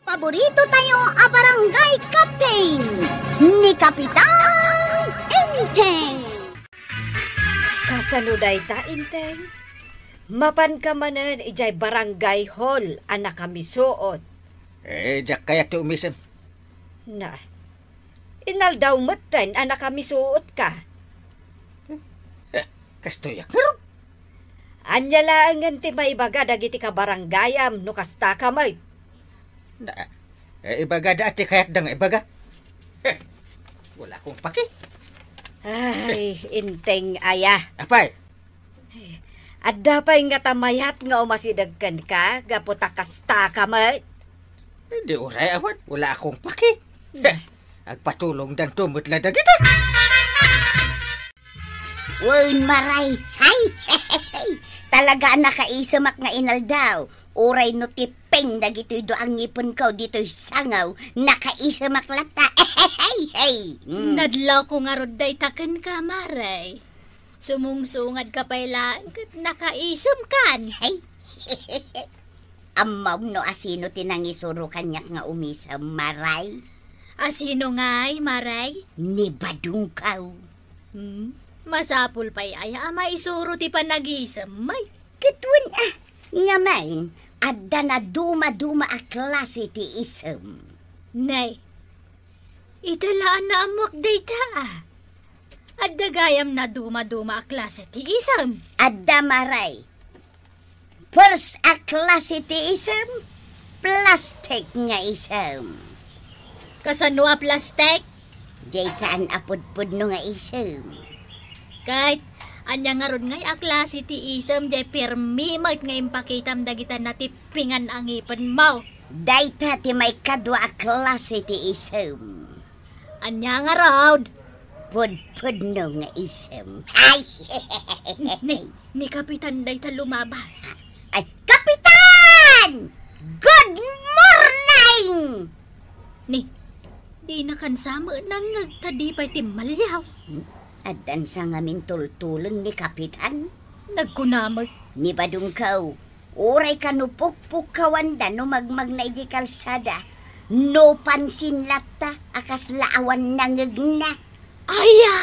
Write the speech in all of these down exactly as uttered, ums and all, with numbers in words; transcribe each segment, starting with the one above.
Paborito tayo a barangay captain, ni Kapitan Enteng. Kasano dayta, Enteng? Mapanka manen idiay barangay hall a nakamisuot. Eh, diak kayat ti umisem. Na, inaldaw metten a nakamisuotka. Eh, kastoyak ngarud. Ania laengen ti maibaga dagiti kabarangayam no kastaka met? Na, eh, ibagada ti kayatda nga ibaga. Eh, wala akong paki. Ay, Enteng aya. Apay? Adda pay ngata mayat nga umasideg kenka gapu ta kastaka met? Di uray awan, wala akong paki. Hmm. Heh, agpatulongdanto met la dagita. Wen, Maray. Hay! Talaga a nakaisemak nga inaldaw. Uray no tipping dagitoy dua a ngipenko ditoy sangaw, nakaisemak latta. Hay! Hay! Hmm. Nadlawko ngarud dayta kenka, Maray. Sumungsungadka pay laeng ket nakaisemkan. Ay. Ammom no asino ti nangisuro kaniak nga umisem, Maray? Asino ngay, Maray? Ni Badungkaw. Hmm? Masapul pay aya a maisuro ti panagisem, may? Ket wen, ah, ngamin, adda nadumaduma a klase ti isem. Nay, ita la a naammoak dayta, ah. Adda gayam nadumaduma a klase ti isem. Adda, Maray. First a klase ti isem, plastik nga isem. Kasano a plastik? Jay saan a pudpudno nga isem. Ket, ania ngarud ngay a klase ti isem jay permi met nga impakitam dagita natippingan a ngipenmo? Dayta ti maikadua a klase ti isem. Ania ngarud? Pudpudno nga isem. Ay! Ni, ni Kapitan dayta lumabas. Ay, Kapitan! Good morning! Ni, dinakan sa met nangngeg ta di pay timmaliaw. Hmm? Addan sa ngamin tultuleng ni Kapitan? Nagkuna met. Ni Badungkaw, uray kano pukpukkawanda no magmagna idiay kalsada, no pansin latta a kasla awan nangngegna. Aya!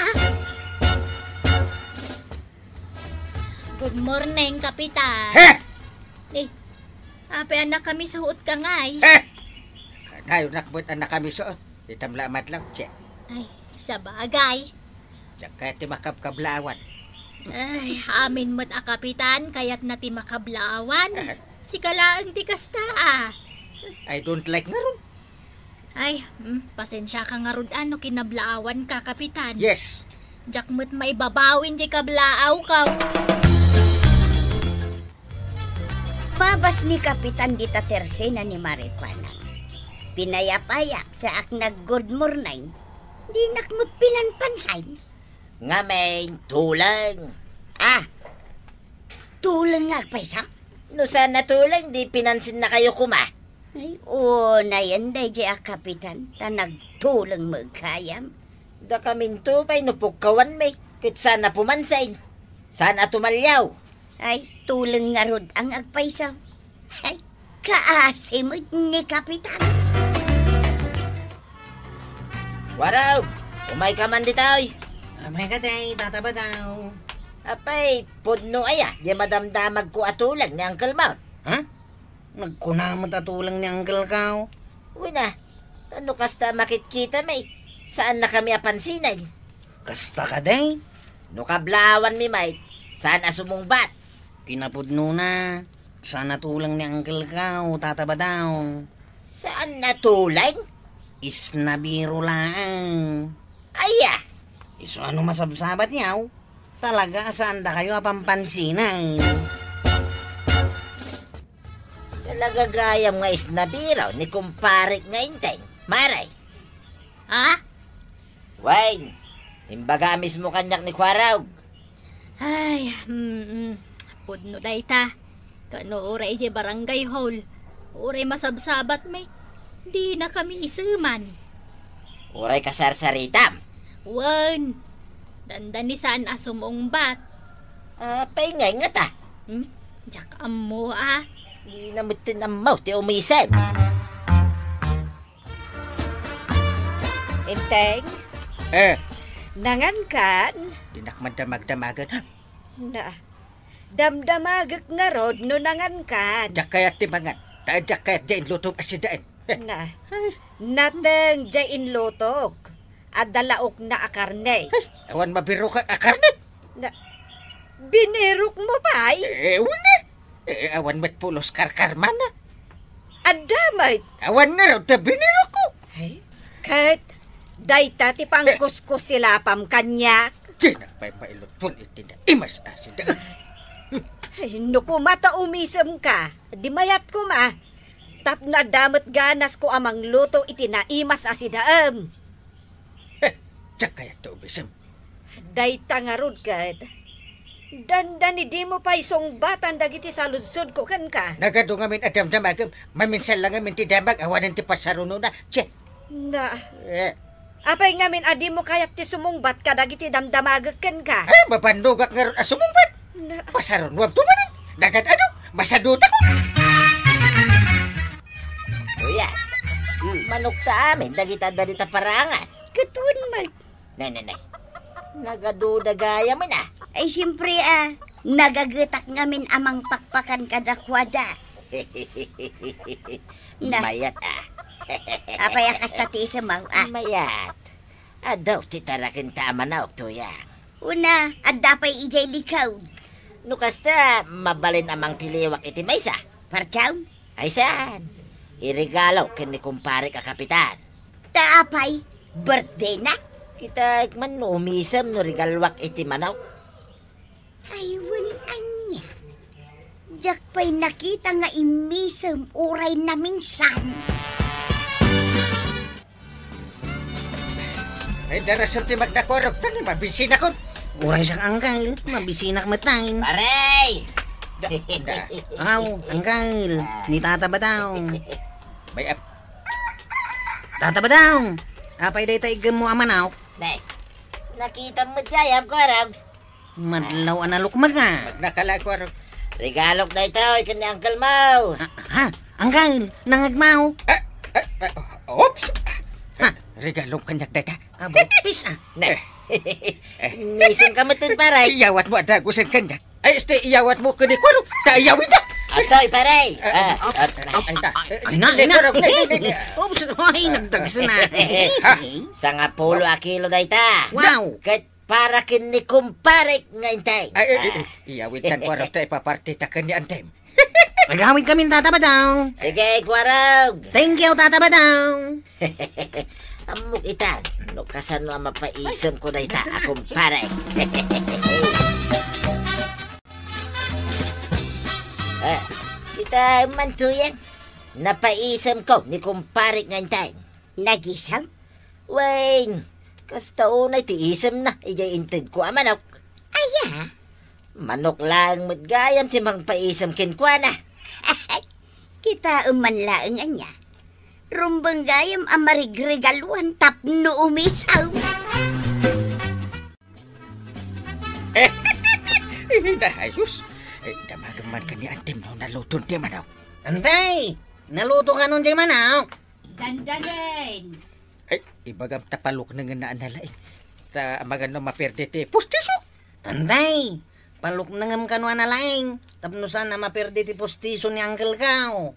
Good morning, Kapitan. He! Eh, apay a nakamisuotka ngay? He! Kanayonak met a nakamisuot. Itam la a madlaw, che. Ay, sabagay. Diak kayat ti makabkablaawan. Ay, amin met a Kapitan, kayatna ti makablaawan. Sika laeng ti kasta, ah. I don't like ngarud. Ay, hmm, pasensiaka ngarud a no kinablaawanka, Kapitan. Yes. Diak met maibabawin diay kablaawko. Mabas ni Kapitan dita tersena ni Marijuana. Pinayapayak sa ak nag-good morning. Dinak met pinanpansin. Ngamin, tuleng. Ah, tuleng nga agpayso? No saan a tuleng, di pinansinnakayo koma. Ay, unayen daydiay a Kapitan, ta nagtuleng met gayam. Dakaminto pay no pukkawanmi, ket saan a pumansin. Saan a tumaliaw. Ay, tuleng ngarud ang agpayso. Ay, kaasi met ni Kapitan. Warog, umayka man ditoy. Umayka, tay, Tata Badaw. Apay, pudno aya, di madamdamagko a tuleng ni Uncle Mount. Ha? Nagkuna met a tuleng ni Uncle Kao. Wen a, ta no kasta a makitkitami, saannakami a pansinen. Kasta kadi? No kablaawanmi met, saan a sumungbat. Kinapudnona, saan a tuleng ni Uncle Kao, Tata Badaw. Saan a tuleng? Isnabiro laeng. Aya? Isu a no masabsabatyo, talaga a saandakayo a pampansinan. Talaga gayam nga isnabiro ni kumparek nga Enteng, Maray. Ha? Wen, imbaga mismo kaniak ni Kuarog. Ay, mm, mm. Pudno dayta. Kano uray idiay barangay hall. Uray masabsabatmi. Dinakami iseman. Uray kasarsaritam. Wen, dandani saan a sumungbat. Apay ngay ngata? Hmm? Diak ammo, ah. Dina metten ammo ti umisem. Teng? Eh. Nangankan? Dinak man damagdamagan. Na, damdamagek ngarud no nangankan. Diak kayat ti mangan. Ta diak kayat diay inlutom a sidaem. Eh. Na, nateng diay inlutok. Adda laokna a karne. Ay, awan mabirokak a karne. Na, binirok mo pay? Eh, wen. Eh, awan met pulos karkarmana. Adda met. Awan ngarud ta binirokko. Ay, ket dayta ti pangkuskusilapam kaniak. Dinak pay mailutpon iti naimas a sida. Ay, no koma ta umisemka, di mayat koma. Tapno adda met ganasko a mangluto iti naimas a sidaem. Eh, diak kayat ti umisem. Dayta ngarud ket, dandani dimo pay sungbatan dagiti saludsodko kenka. Nagadu ngamin a damdamagem, maminsan la ngamin ti damag, awanen ti pasarunona. Che! Na, Eh. Apay ngamin a dimo kayat ti sumungbat kadagiti damdamagek kenka? Eh, mabannogak ngarud a sumungbat. Na, Pasarunoam to manen. Nagad-adu, masadutakon. Kuya, Hmm. manok ta amin, dagita adda dita parangan. Ket wen met. Nay, nay, nay. Nagaduda gayam a. Ay, siempre, a. Nagagetak ngamin a mangpakpakan kadakuada. Na. Mayat, a. Apay a kasta ti isemaw, a? Mayat. Adu ti taraken ta a manok, Tuya. Una, adda pay idiay likod. No kasta, mabalin a mangtiliwak iti maysa. Pardiam? Ay saan. Iregalo ken ni kumparek a kapitan. Ta apay, birthday na? Kitaek man no umisem no regaluak iti manok. Ay, wen ania. Diak pay nakita nga immisem uray naminsan. Ay, darasem ti magdakurog, tani, mabisinakon. Uray siak, Angkel, mabisinak met laeng. Pare! Da, da. Aw, Angkel, ni Tata Badong. May ap- Tata Badong, apay dayta iggemmo a manok? Nay, nakitam met gayam, Kuarog. Madlaw a nalukmeg, a. Magnakala, Kuarog. Regalok daytoy ken ni Uncle Mau. Ah, ha? Angkel, nangegmaw? Ah, ah, ah, oops! Ha? Regalom kaniak dayta. Abo, pis, a. Ne. Eh. Mising ka met, pare. Iyawat mo a dagusen kaniak. Ay, este, iyawat mo ken ni Kuarog. Ta iyawid na. Atoy, pare. Ah, ah, ah, ay, ta. Ay, na, ay, na. Kuarog, ay, ay, ay. Oops, ay, nagdagsa na. Ha? Sangapulo a kilo dayta. Wow. Ket para ken ni kumparek nga Enteng. Ay, ay, ay, ay. Iyawid tan, Kuarog, ta ipaparti ta ken ni Antem. Agawid kami, Tata Badong. Sige, Kuarog. Thank you, Tata Badong. Ammok itan, no kasano a mapaisem ko dayta a kumparek. Eh, kita man tuyen. Napaisem ko ni kumparek nga Enteng. Nagisem? Wen, kasta unay ti isemna idiay inted ko a manok. Aya? Manok laeng met gayam ti mangpaisem kenkuana. Kitaem man laeng ania. Rumbeng gayam a marigregaluan tapno umisem. Eh, ay, sus. Eh, damagem man ken ni Antem no naluton ti manok. Antay, naluto kanon ti manok? Dandanen. Ay, ibagam ta paluknengen na nalaing. Ta amangan no maperde ti pustiso. Antay, paluknengem kano a nalaing. Tapno saan a maperde ti pustiso ni Uncle Kao.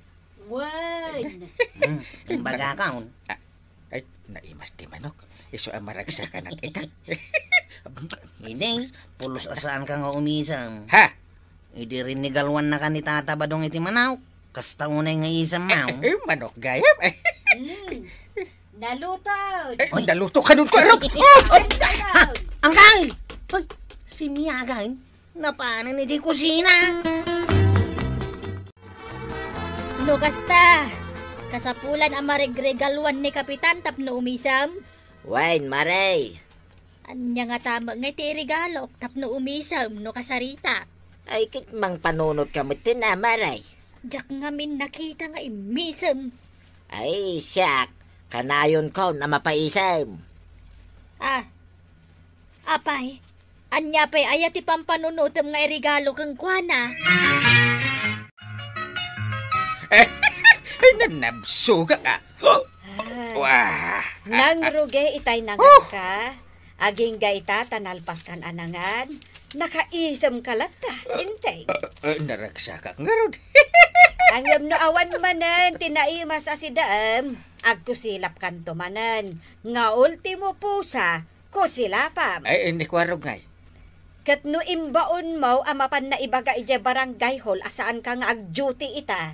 Wen. Hmm, imbagakon. Ah, ay, naimas ti manok. Isu a maragsakanak ita. Idi, pulos a saanka nga umisem. Ha? Idi rinigaluannaka ni Tata Badong iti manok, kasta unay nga isemmo. Eh, eh, manok gayam. Hmm. Naluto. Eh, Oy. Naluto kanon ko, Arog. Ay, naluto. Angkal! Hoy, si Mia agay. Napanen iti kusina. No kasta, kasapulan a marigregaluan ni Kapitan tapno umisem? Wen, Mare. Ania ngata met nga iti iregalok tapno umisem no kasaritak? Ay, ket mangpanunotka metten a, Mare. Diak ngamin nakita nga immisem. Ay, siak, kanayonkon a mapaisem. Ah, apay, ania pay aya ti pampanunotem nga iregalo kenkuana? Ay, nabsugak, ah. Ay, Wah! Nangrugi itay nanganka. Agingga ita ta nalpaskan a nangan. Nakaisemka latta, Enteng. Eh, eh, naragsakak ngarud. Ngem no awan manen ti naimas a sidaem, agkusilapkanto manen. Nga ultimo pusa, kusilapam. Ay, ni Kuarog ngay. Ket no imbaonmo a mapan naibaga idiay barangay hall a saanka nga agduty ita.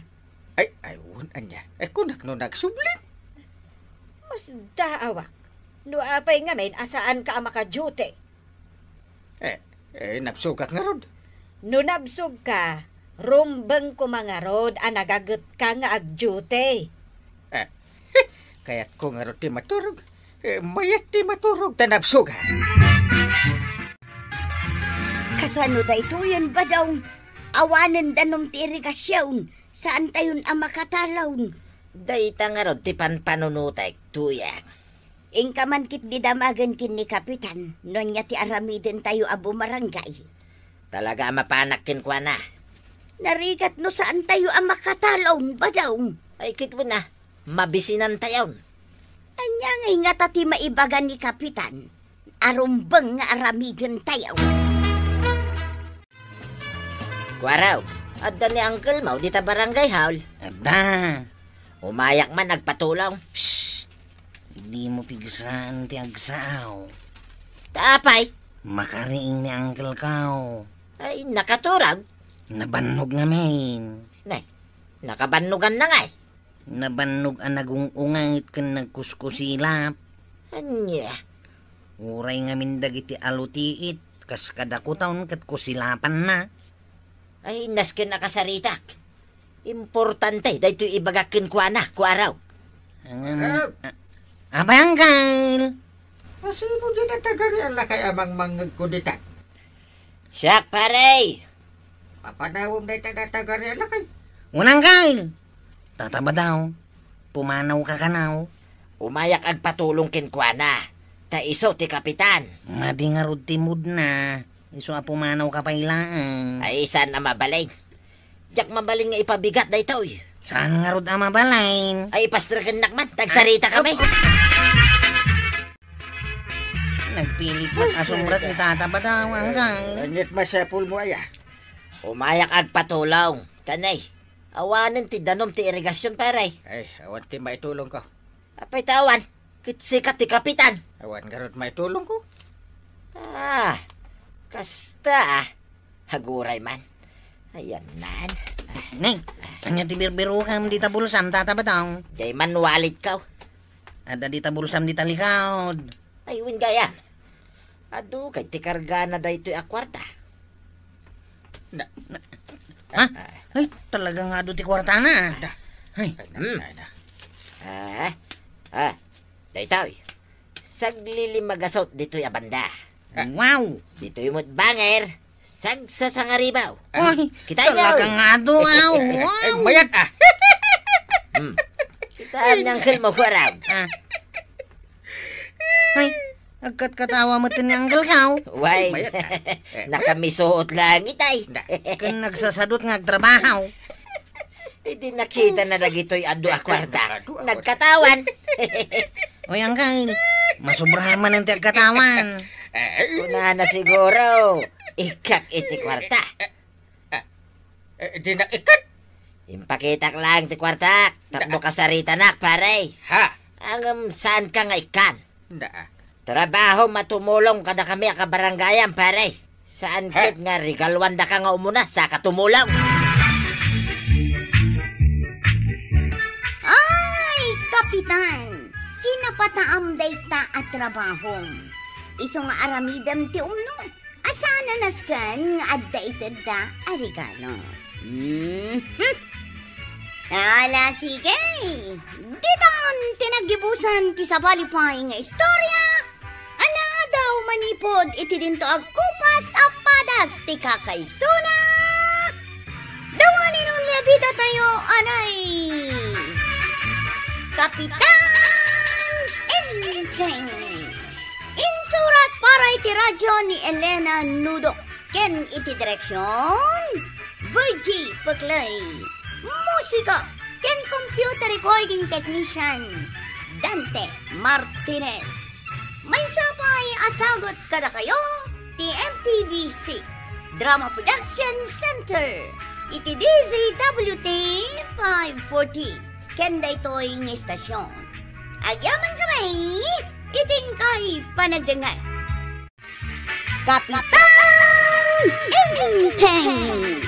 Ay, ay, wen, ania? Ay, kunak no nagsubli. Masdaawak. No apay ngamin a saanka a makaduty? Eh, eh, nabsogak ngarud. No nabsogka, rumbeng koma ngarud a nagagetka nga agduty. Eh, kayatko ngarud ti maturog. Eh, mayat ti maturog ta nabsogak. Kasano daytoyen, Badong? Awanen danum ti irigasion, saantayon a makatalon. Dayta ngarud ti panpanunotek, Tuyang. Inka man ketdi damagen ken ni Kapitan, no ania ti aramidentayo a bumarangay. Talaga a mapanak kenkuana. Narigat no saantayo a makatalon, Badong. Ay, ket wen a, mabisinantayon. Ania ngay ngata ti maibaga ni Kapitan a rumbeng nga aramidentayo? Kuarog, adda ni uncle mo dita barangay hall? Adda. Umayak man agpatulong. Psst! Dimo pigsaan ti agsaaw. Ta apay? Makariing ni uncle ko. Ay, nakaturog? Nabannog ngamin. Nay, nakabannogan na ngay. Nabannog a nagung-unget ken nagkuskusilap. Ania? Uray ngamin dagiti alutiit, kas kadakutan ket kusilapanna. Ay, nasken a kasaritak. Importante daytoy ibagak kenkuana, Kuarog. Ngem, Kuarog. A-, apay, uncle? Asino dita tagarian lakay a mangmangngegko dita? Siak, pare! Papanawem dayta dataga real lakay. Unang, Kyle! Tata Badong, pumanawka kano? Umayak agpatulong kenkuana, ta isu ti kapitan. Madi ngarud ti moodna, isu a pumanawka pay laeng. Ay, saan a mabalin. Diak mabalin nga ipabigat daytoy. Saan ngarud a mabalin? Ay, ipastragennak man, tagsarita kami. Nagpilit met a sumrek ni Tata Badong, uncle. Ania ti masapulmo aya? Umayak agpatulong. Kanay, awanen ti danum ti irigasion, pare. Ay, awan ti maitulongko. Apay ta awan? Ket sika ti kapitan. Awan ngarud maitulongko. Ah, kasta, ah. Aguray man. Ayanna. Nay, ania ti birbirokam dita bulsam, Tata Badong? Diay man walletko. Adda dita bulsam dita likod. Ay, wen gayam. Adu kay ti kargana daytoy a kuarta. Na, na, ha? Ay, talaga nga adu ti kuartana. Ada. Ay. Ay, na, Hmm. ay, na. Ah, ah, daytoy. Saglilimagasot ditoy a banda. Wow! Ditoy met banger, sagsasangaribaw. Ay, Kita niyo? Talaga nga adu, ah. Wow! Ay, mayat, ah. Hmm. Kita niyo ang kalma, Kuarog. Ah. Ay, agkatkatawa met ni Uncle Kao. Way, Mayat, ah. Nakamisuot lang itay. Ken nagsasadot nga agtrabaho. Idi nakita na dagitoy adu a kuarta, Adu a kuarta. nagkatawan. Oy, Uncle, masubrahan man ti agkatawan. Eh, Kunana siguro, ikkak iti kuarta. Eh, eh, di na ikkat. Impakitak lang ti kuartak, tapno kasaritanak, pare. Ha? Ngem saan ka nga ikkan? Naa. Trabaho matumulong kadakami a kabaranggayan, pare. Saan Ha? ket nga regaluan daka nga umuna, saka tumulong. Ay, Kapitan! Sinapataam dayta a trabaho. Isu nga aramidem ti umno. Asan a nasken nga adda itedda a regalo? Mhm. Ala, sige. Ditan ti naggibusan ti sabali pay nga istorya. Anadaw manipud iti dinto agkupas a padas ti kakaisuna. The one and only a bida tayo, anay Kapitan Enteng. Insurat para iti radyo ni Elena Nudo ken iti direksion, Virgie Peclay. Musika ken computer recording technician, Dante Martinez. Maysa pay a sagut kadakayo ti M P D C Drama Production Center iti D Z W T five forty ken daytoy nga istasyon. Agyaman kami iti inkay panagdengngeg. Kapitan Enteng!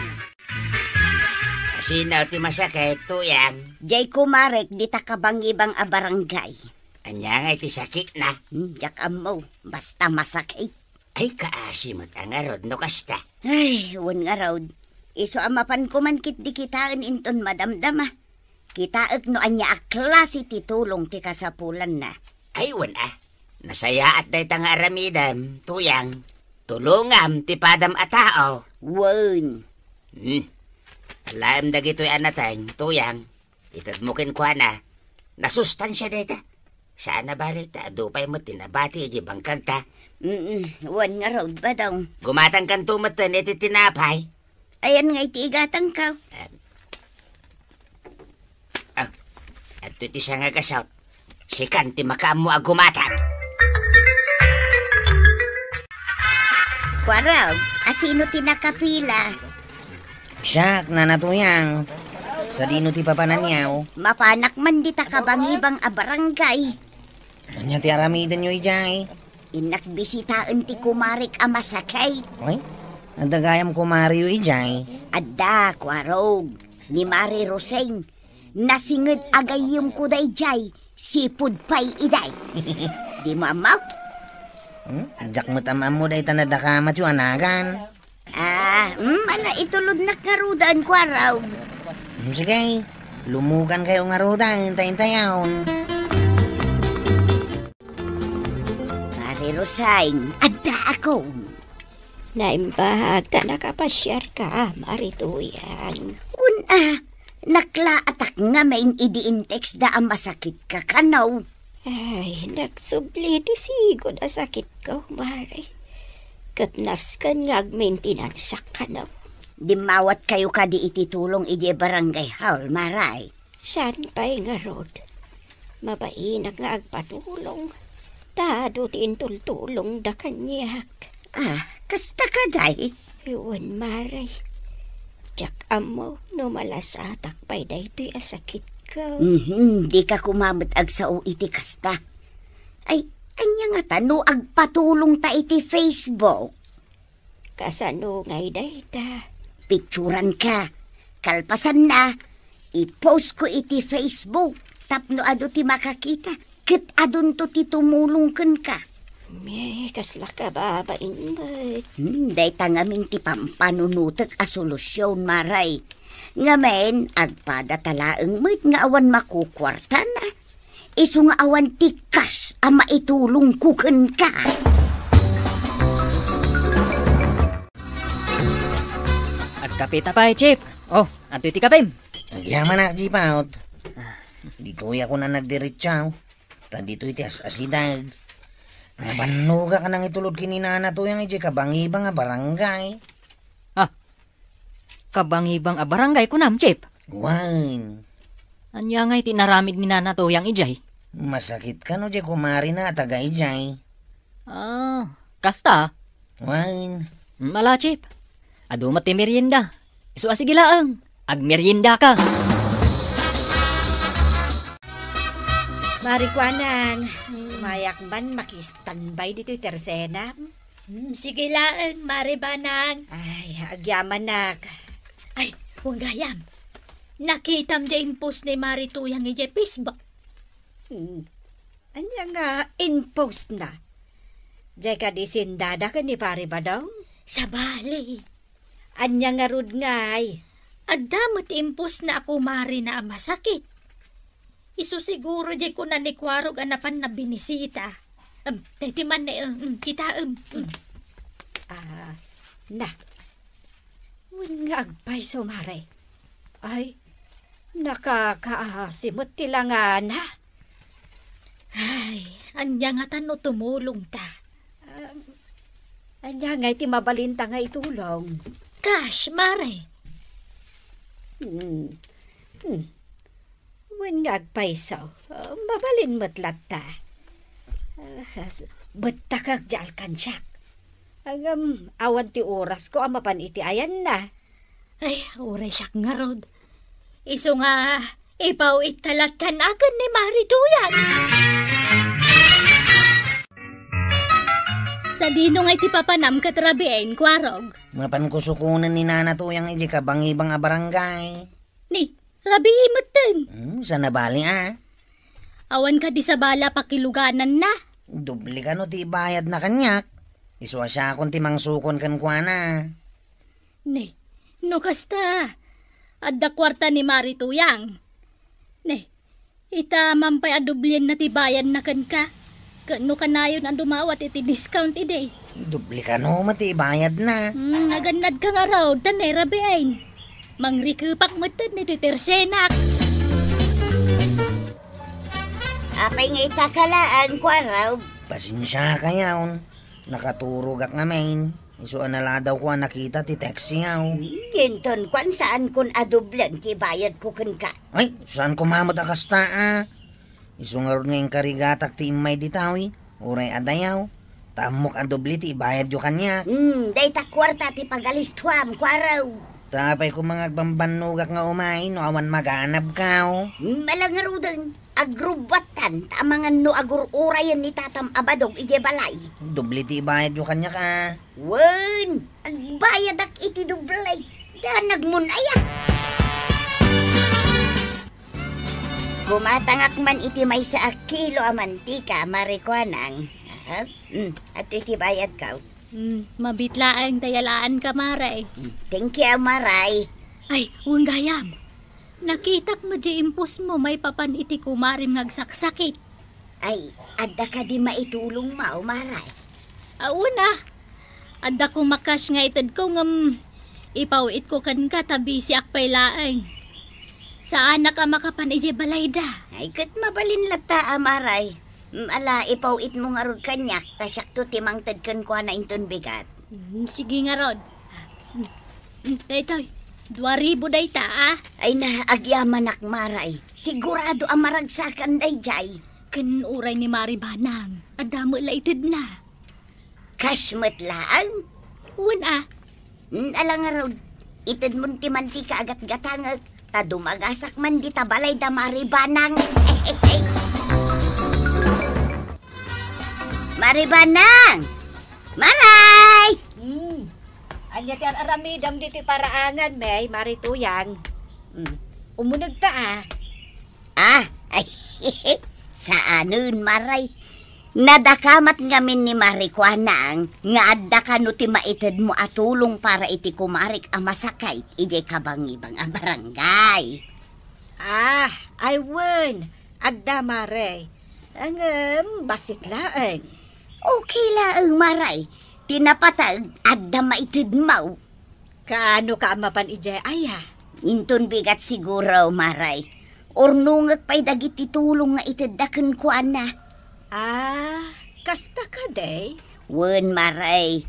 Sino ti masakit, Tuyang? Jay kumarek dita kabangibang a barangay. Ania nga iti sakitna? Hmm, diak ammo. Basta masakit. Ay, kaasi met a ngarud no kasta. Ay, wen ngarud. Isu a mapanko man ketdi kitaen inton madamdama. Kitaek no ania a klase ti tulong ti kasapulanna. Ay, wen a. Nasayaat dayta nga aramidem, Tuyang. Tulongam ti padam a tao. Wen. Hmm. Alaem dagitoy a nateng, Tuyang. Itedmo kenkuana. Nasustansia dayta. Saan a bale ta adu pay met ti nabati idiay bangkagta. Mm, wen ngarud, Badong. Gumatangkanto metten iti tinapay. Ayan nga iti igatangko. Ah, ah, adtoy ti sangagasot. Sikan ti makaammo a gumatang. Kuarog, asino ti nakapila? Siak, Nana Tuyang. Sadino ti papananyaw? Mapanak man dita kabangibang a barangay. Ania ti aramidenyo idiay? Innak bisitaen ti kumarek a masakit. Ay, adda gayam kumareyo idiay? Adda, kuarog. Ni Mari Roseng. Nasinged a gayyemko daydiay. Sipud pay idiay. Dimo ammo? Hmm? Diak met am-ammo dayta nadakamatyo a nagan. Ah, mm, ala, itulodnak ngaruden, kuarog. Mm, sige, lumugankayo ngaruden, inta-intayon. Mari Roseng, addaakon. Naimbag ta nakapasiarka, Mari Tuyang. Wen a, naklaatak ngamin idi intextda a masakitka kano. Ay, nagsubli ti sigud a sakitko, Mari. Ket nasken nga agmaintenansak kano. Dimmawatkayo kadi iti tulong idiay barangay hall, Mari? Saan pay ngarud? Mabainak nga agpatulong. Ta adu ti intultulongda kaniak. Ah, kasta kadi? Wen, Mari. Diak ammo no malasatak pay daytoy a sakitko. Mhm, dika koma met agsao iti kasta. Ay, ania ngata no agpatulongta iti Facebook? Kasano ngay dayta? Pitsuranka. Kalpasanna, i-postko iti Facebook tapno adu ti makakita ket adunto ti tumulong kenka. Ay, kasla kababain met. Hmm, dayta ngamin ti pampanunotek a solusion, Mari. Ngamin, agpadata laeng met nga awan makukuartana. Isu nga awan ti kas a maitulongko kenka. Agkapita pay, Chief. Oh, adtoy ti kapim. Agyamanak, Chief, out. Ditoy ako na nagdiretso. Ta ditoy ti as-asideg. Napannogak nangitulod ken ni Nana Tuyang idiay kabangibang a barangay. Ah, kabangibang a barangay kunam, Chief? Wen. Ania ngay ti inaramid ni Nana Tuyang idiay? Masakit kano diay kumarina a taga idiay. Ah, kasta? Wen. Mm, ala, Chief. Adu met ti merienda. Isu a sige laeng. Agmeriendaka. Mari Kuanang, hmm, kumayak man, makistandby ditoy tersenam. Hmm, sige laeng, Mari Banang. Ay, agyamanak. Ay, wen gayam. Nakitam diay in-post ni Mari Tuyang idiay Facebook. Hmm. Ania nga in-postna? Diay kadi sindada ken ni Pari Badong? Sabali. Ania ngarud ngay? Adda met in-postna a kumarina a masakit. Isu siguro diay kuna ni Kuarog a napanna binisita. Em, daytoy man, em, em, kitaem. Em. Ah, na. Wen nga agpayso, Mari. Ay, nakakaasi met ti langana. Ay, ania ngata no tumulongta? Ah, ania ngay ti mabalinta nga itulong? Cash, Mari. Hmm. Hmm. Wen nga agpayso, ah, mabalin met latta. Ah, s-, bettakek diay alkansiak. Ngem, awan ti orasko a mapan iti ayanna. Ay, uray siak ngarud. Isu nga, ipaw-itta lattan aken ni Mari Tuyang. Sadino nga iti papanam ket rabiin, Kuarog? Mapanko sukonen ni Nana Tuyang idiay kabangibang a barangay. Ni, rabii metten. Hmm, saan a bali, a? Awan kadi sabali a pakilugananna? Doble kano ti ibayadna kaniak. Isu a siakon ti mangsukon kenkuana. Ne, no kasta, adda kuarta ni Mari Tuyang. Ne, ita man pay a doblienna ti bayadna kenka. Ket no kanayon a dumawat iti discount idi. Doble kano met ti ibayadna. Hmm, nagannadka ngarud, ta ne rabiin. Mangrikepak metten iti tersenak. Apay nga ita ka laeng, Kuarog? Pasensiaka, yaon. Nakaturogak ngamin. Isu a naladawko a nakita ti text yaw. Inton kuan, saankon a doblen ti bayadko kenka. Ay, saan ko mamet a kasta, a? Isu ngarud nga inkarigatak ti immay ditoy, uray a dayaw. Ta ammok a doble ti ibayadyo kaniak. Hmm, dayta kuarta ti pagalistuam, Kuarog. Ta apay koma nga agbambannogak nga umay no awan maganabkaw? Hmm, ala ngaruden. Agrubbuattan, ta amangan no agur-urayen ni tatam a badog idiay balay. Doble ti ibayadyo kaniak, a. Wen, agbayadak iti doble. Danagmon aya. Kumatangak man iti maysa a kilo a mantika, Mari Kuanang. Aha. Mm, adtoy ti bayadko. Mm, mabit laeng ta yalaanka, Mari. Mm, thank you, Mari. Ay, wen gayam. Nakitak met diay impostmo maipapan iti kumarim nga agsaksakit. Ay, adda kadi maitulongmo, Mari? Awan a. Adda koma cash nga itedko ngem ipaw-itko kenka ta bisiak pay laeng. Saanak a makapan idiay balayda. Ay, ket mabalin latta, Mari. Mm, ala, ipaw-itmo ngarud kaniak, ta siakto ti mangted kenkuana inton bigat. Mm, sige ngarud. Mm, mm, daytoy, dua ribu dayta, a. Ay na, agyamanak, Mari. Sigurado a maragsakan daydiay. Ken uray ni Mari Banang, adda met la itedna. Cash met laeng? Wen a. Mm, ala ngarud, itedmon ti mantika a gatgatangek, ta dumagasak man dita balayda, Mari Banang. Mari Banang! Maray! Hmm. Ania ti ar-aramidem ditoy paraangan, Mari Tuyang? Hmm. Umunegta, a. Ah, ay, saanen, Maray. Nadakamat ngamin ni Mari Kuanang nga adda kano ti maitedmo a tulong para iti kumarik a masakit idiay kabangibang a barangay. Ah, ay wen, adda, Mari. Ngem, bassit laeng. Okay laeng, Maray. Ti napateg, adda maitedmo. Kaano ka a mapan idiay aya? Inton bigat siguro, Maray. Urnongek pay dagiti tulong nga itedda kenkuana. Ah, kasta kadi? Wen, Maray.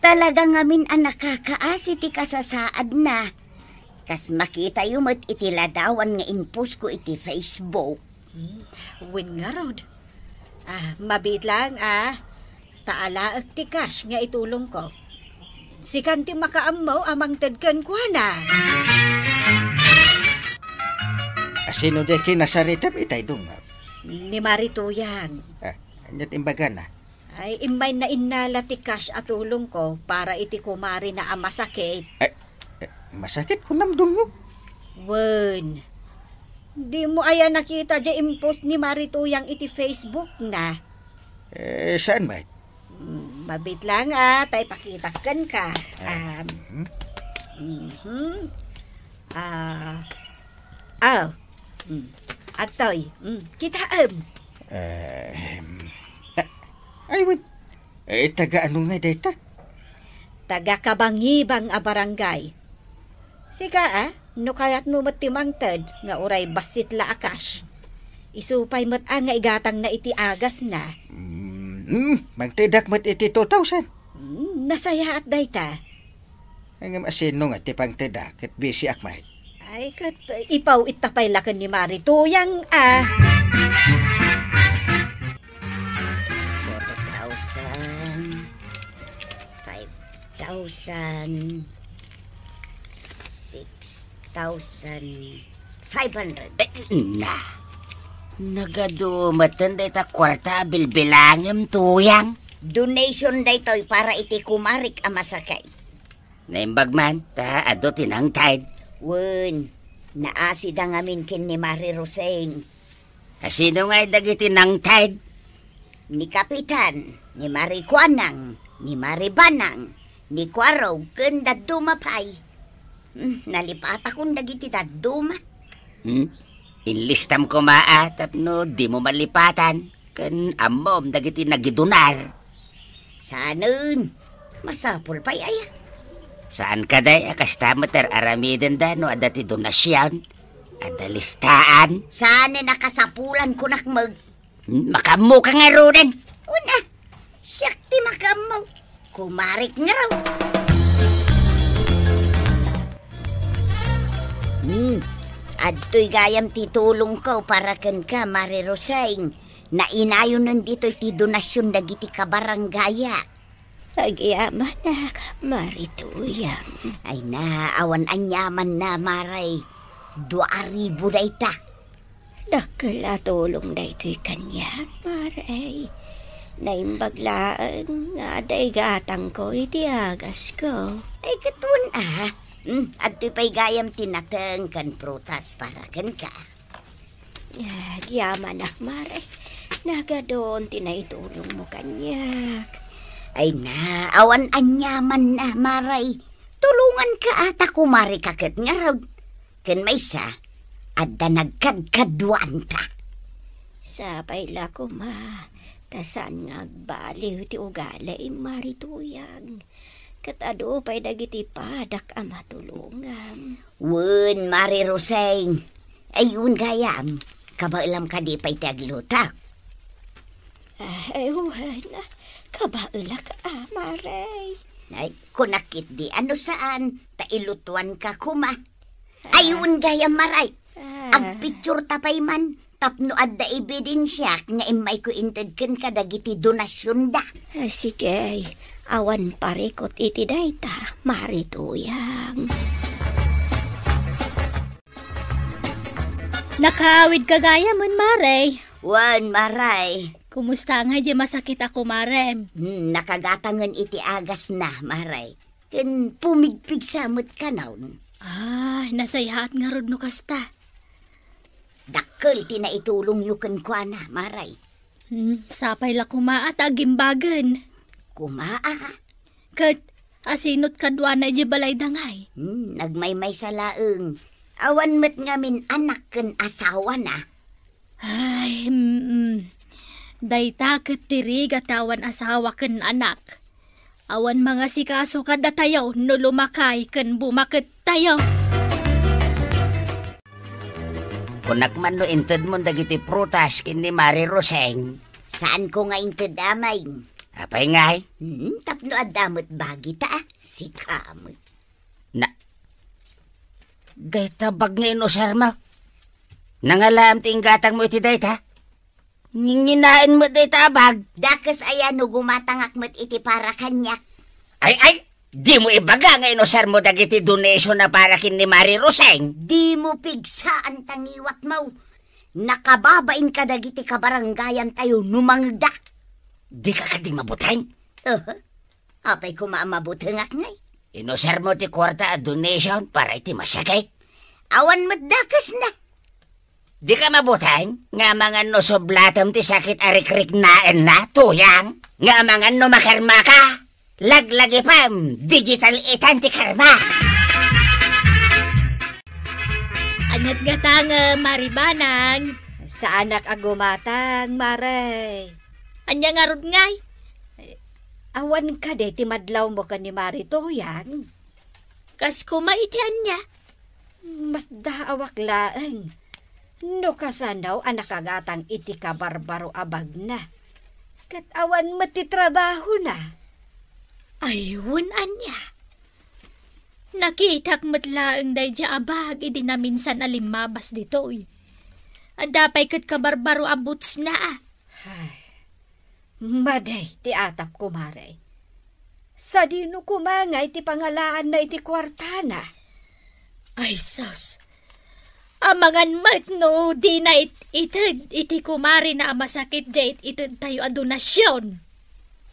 Talaga ngamin a nakakaasi ti kasasaadna. Kas makitayo met iti ladawan nga imposko iti Facebook. Hmm, wen ngarud. Ah, mabiit laeng, a. Ta alaek ti cash nga itulongko. Sikan ti makaammo a mangted kenkuana. A, sino diay kinasaritem itay, Dungag? Ni Mari Tuyang. Ah, ania ti imbagana? Ay, immayna innala ti cash a tulongko para iti kumarina a masakit. Ay, eh, masakit kunam, Dungog? Wen. Dimo aya nakita diay impost ni Mari Tuyang iti Facebook na? Eh, saan met? Mm, mabiit laeng, a, ta ipakitak kenka. Ah, um, mhm. Ah, oh. Hmm. Adtoy. Hmm. Kitaem. Eh, ah, ay, wen. Eh, taga ano nga dayta? Taga kabangibang a barangay. Sika, a, no kayatmo met ti mangted nga uray bassit la a cash. Isu pay met a nga igatangna iti agasna. Mm, mm, mangtedak met iti two thousand. Mm, nasayaat dayta. Ngem a, sino nga ti pangtedak ket bisiak met? Ay, ket ipaw-it ta pay la ken ni Mari Tuyang, a. Four thousand, five thousand, six thousand five hundred. Eh, na. Nagadu metten dayta kuarta a bilbilangem, Tuyang. Donation daytoy para iti kumarik a masakit. Naimbag man, ta adu ti nangted. Wen, naasida ngamin ken ni Mari Roseng. Asino ngay dagiti nangted? Ni Kapitan, ni Mari Kuanang, ni Mari Banang, ni Kuarog, ken dadduma pay. Hmm, nalipatakon dagiti dadduma. Hmm? Inlistam koma a tapno dimo malipatan ken ammom dagiti nagidonar. Saanen, masapul pay aya? Saan kadi a kasta met ar-aramidenda no adda ti donasion? Adda listaan? Saanen a kasapulan kunak met. Hmm, makaammo ka ngaruden. Una, siak ti makaammo. Kumarik ngarud. Hmm, adtoy gayam ti tulongko para kenka, Mari Roseng. Nainayonen ditoy ti donasion dagiti kabarangayak. Agyamanak, Mari Tuyang. Ay na, awan aniamanna, Mari. Dua a ribu dayta. Dakkel a tulong daytoy kaniak, Mari. Naimbag laeng nga adda igatangko iti agasko. Ay, ket wen a. Hmm, adtoy pay gayam ti nateng ken prutas para kenka. Agyamanak, Mari. Nagadun ti naitulongmo kaniak. Ay na, awan aniamanna, Mari. Tulonganka a ta kumarika ket ngarud. Ken maysa, adda nagkadkaduanta. Sapay la koma, ta saan nga agbaliw ti ugalim, Mari Tuyang. Ket adu pay dagiti padak a matulongam. Wen, Mari Roseng. Ay, wen gayam, kabaelam kadi pay ti aglutak? Ay, wen, kabaelak a, Mari. Ay, kunak ketdi a no saan, ta ilutuanka koma. Ay, wen gayam, Mari. Ah. Agpictureta pay man tapno adda ebidensiak nga immayko inted kenka dagiti donasionda. Ah, sige, awan parikut iti dayta, Mari Tuyang. Nakaawidka gayam, Mari. Wen, Mari. Kumusta ngay diay masakit a kumarem? Hmm, nakagatangen iti agasna, Mari. Ken pumigpigsa met kano. Ah, nasayaat ngarud no kasta. Dakkel ti naitulongyo kenkuana, Mari. Hmm, sapay la koma a ta agimbagen. Koma a. Ket asinot kaduana idiay balayda ngay? Hmm, nagmaymaysa laeng. Awan met ngamin anak ken asawana. Ay, mm. Dayta ket ti rigat ti awan asawa ken anak. Awan mangasikaso kadatayo no lumakay ken bumakettayo. Kunak man no intedmon dagiti prutas ken ni Mari Roseng. Saanko nga inted, Amay. Apay ngay? Hmm, tapno adda met bagita, a. Sika met. Na, dayta bag nga inusarmo? Nangalaam ti inggatangmo iti dayta? Nginginaen met dayta a bag. Dakes aya no gumatangak met iti para kaniak? Ay, ay, dimo ibaga nga inusarmo dagiti donation a para ken ni Mari Roseng? Dimo pigsaan ta ngiwatmo. Nakababain kadagiti kabarangayantayo no mangegda. Dika kadi mabuteng? Aha. Apay koma a mabutengak ngay? Inusarmo ti kuarta a donation para iti masakit? Awan met dakesna. Dika mabuteng nga amangan no sublatem ti sakit a rikriknaenna, Tuyang? Nga amangan no makarmaka? Laglagipem, digital itan ti karma. Aniat gatangem, Mari Banang? Saanak a gumatang, Mari. Ania ngarud ngay? Awan kadi ti madlawmo ken ni Mari Tuyang? Kas koma iti ania? Masdaawak laeng. No kasano a nakagatang iti kabarbaro a bagna. Ket awan met ti trabahona. Ay, wen ania? Nakitak met laeng daydiay a bag idi naminsan a limmabas ditoy. Adda pay ket kabarbaro a bootsna. Ay, madi ti atap, kumare. Sadino koma nga iti pangalaanna iti kuartana? Ay, sus. Amangan met no dina it-, ited iti kumarena a masakit diay it-, itedtayo a donasion.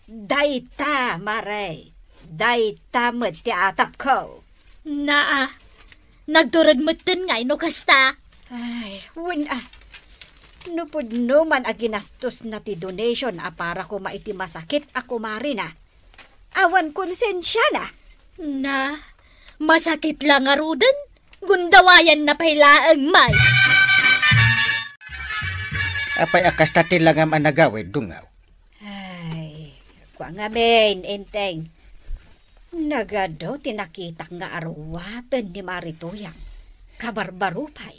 Dayta, mare. Dayta met ti atapko. Naa, nagtured metten ngay no kasta. Ay, wen a. No pudno man a ginastosna ti donation a para koma iti masakit a kumarena, awan konsensiana. Na, masakit la ngaruden, gundawayanna pay laeng, may. Apay a kasta ti langam a nagawid, Dungaw? Ay, kua ngamin, Enteng. Nagadu ti nakitak nga aruaten ni Mari Tuyang. Kabarbaro pay.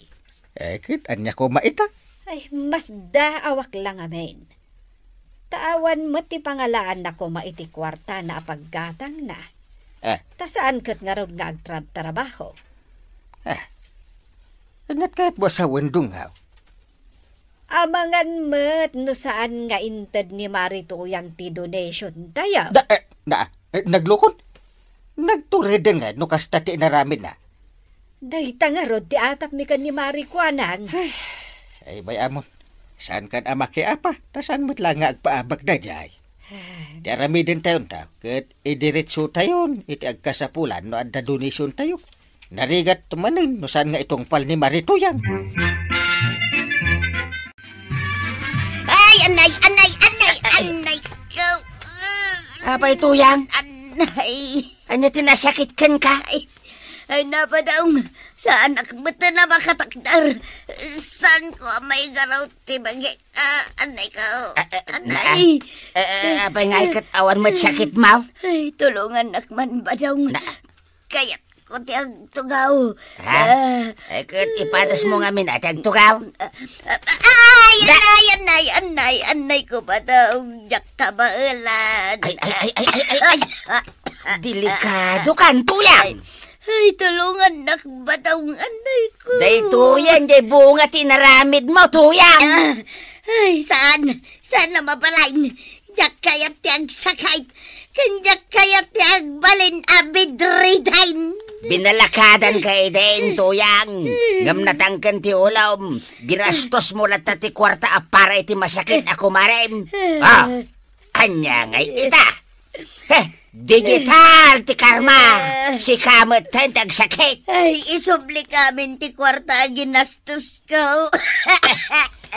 Eh, ket ania koma ita? Ay, masdaawak la ngamin. Ta awan met ti pangalaanna koma iti kuartana a paggatangna. Eh. Ta saan ket ngarud nga agtrabtrabaho. Eh. Ania kayatmo a sawen, Dungaw? Amangan met no saan nga inted ni Mari Tuyang ti donation tayo. Da, eh, na, eh, naglukon? Nagtureden nga no kasta ti inaramidna. Dayta ngarud ti atapmi ken ni Mari kuanang. Ay, ay, bay-am. Saankan a makiapa, ta saan met la nga agpaabak daydiay. Ay. Ti aramiden tayon ta, ket idiretso tayon iti agkasapulan no adda donation tayo. Narigat manen no saan nga itungpal ni Mari Tuyang. Ay, anay, anay, anay, anay ko. Apay, Tuyang? Anay. Ania ti nasakit kenka? Ay, ay, napadaong. Saanak met a makatakder. Saan ko a maigaraw ti bagi? Ah, anay ko. Ah, ah, Anay. Ah, ah, ah, apay nga iket awan met sakit mo? Ay, tulungannak man, Badong. Na- Kayatko ti agtugaw. Ha? Ah. Ay, ket ipadasmo ngamin a ti agtugaw. Ah, ay, Da- anay, anay, anay, anay ko, Badong. Diak kabaelan. Ay, ay, ay, ay, ay, ay, ay. Ah, ah, Delikado kan, Tuyang. Ay, ay, tulungannak, Badong, anay ko. Daytoyen, diay bunga ti inaramidmo, Tuyang. Ah, ay, saan? Saan a mabalin? Diak kayat ti agsakit. Ken diak kayat ti agbalin a bedridden. Binalakadanka idin, Tuyang. Ngem natangken ti ulom. Ginastosmo latta ti kuarta a para iti masakit a kumarem. Ah, ania ngay ita? Heh, digital ti karma. Sika met ti agsakit. Ay, isublikamin ti kuarta a ginastosko.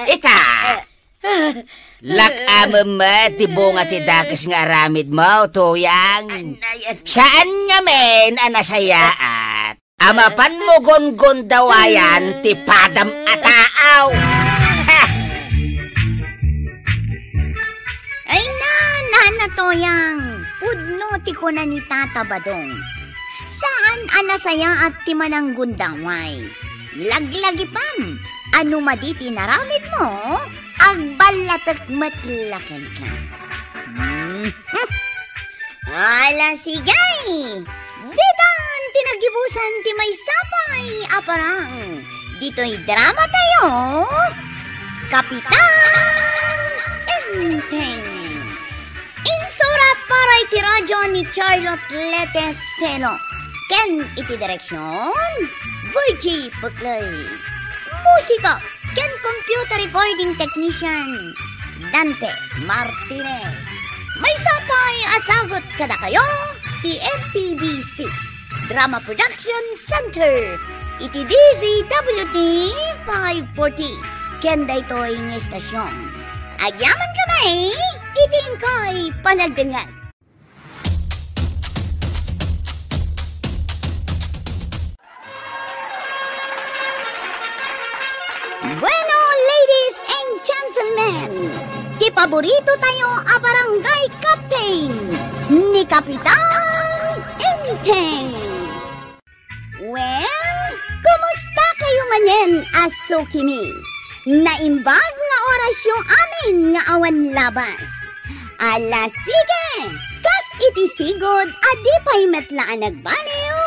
Ita, lak-amem met ti bunga ti dakes nga aramidmo, Tuyang. Anay, anay. Saan ngamin a nasayaat a mapanmo gungundawayan ti padam a taaw. Ha! Ay na, Nana Tuyang, pudno ti kuna ni Tata Badong. Saan a nasayaat ti mananggundaway. Laglagipem a no madi ti inaramidmo, agballatek met la kenka. Mhm. Ala, sige! Ditan ti nagibusan ti maysa pay a parang ditoy drama tayo, Kapitan Enteng. Insurat para iti radio ni Charlotte Lete Selo ken iti direksion, Virgie Puclay. Musika ken computer recording technician, Dante Martinez. Maysa pay a sagut kadakayo ti M P B C Drama Production Center iti D Z W T five forty ken daytoy nga estasion. Agyaman kami iti inkay panagdengngeg. Bueno, ladies and gentlemen, ti paborito tayo a barangay captain, ni Kapitan Enteng. Well, kumusta kayo manen a sukimi? Naimbag nga orasyo amin nga awan labas. Ala, sige! Kas iti sigud a di pay met la a nagbaliw,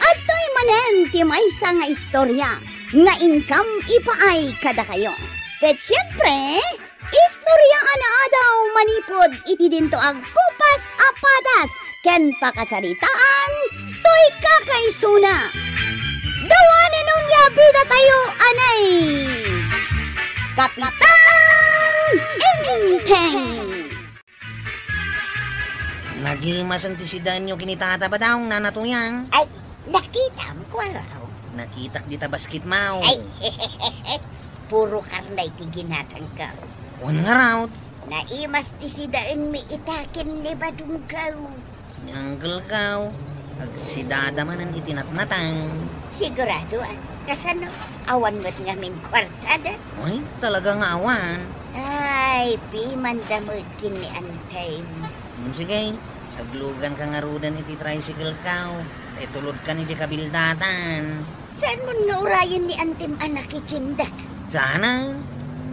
Adtoy manen ti maysa nga istorya nga inkam ipaay kadakayo. Ket siempre, istorya a naadaw manipud iti dinto agkupas a padas ken pakasaritaan toy kakaisuna. Dawanen onia bidatayo a nay Kapitan Enteng. Nagimasen ti sidaenyo ken ni Tata Badong, Nana Tuyang. Ay, nakitam, Kuarog? Nakitak dita basketmo. Ay, puro karne ti ginatangko. Wen ngarud? Naimas ti sidaenmi ita ken ni Badongko. Ni Uncle-ko, agsidada manen iti natnatang. Sigurado, ah. Kasano? Awan met ngamin kuartada? Uy, talaga nga awan. Ay, pimanda met ken ni Antay. Hmm, sige, agluganka ngaruden iti tricycle-ko. Itulodkan iti kabildatan. Saan mon nga urayen ni Antim a nakitienda? Sana.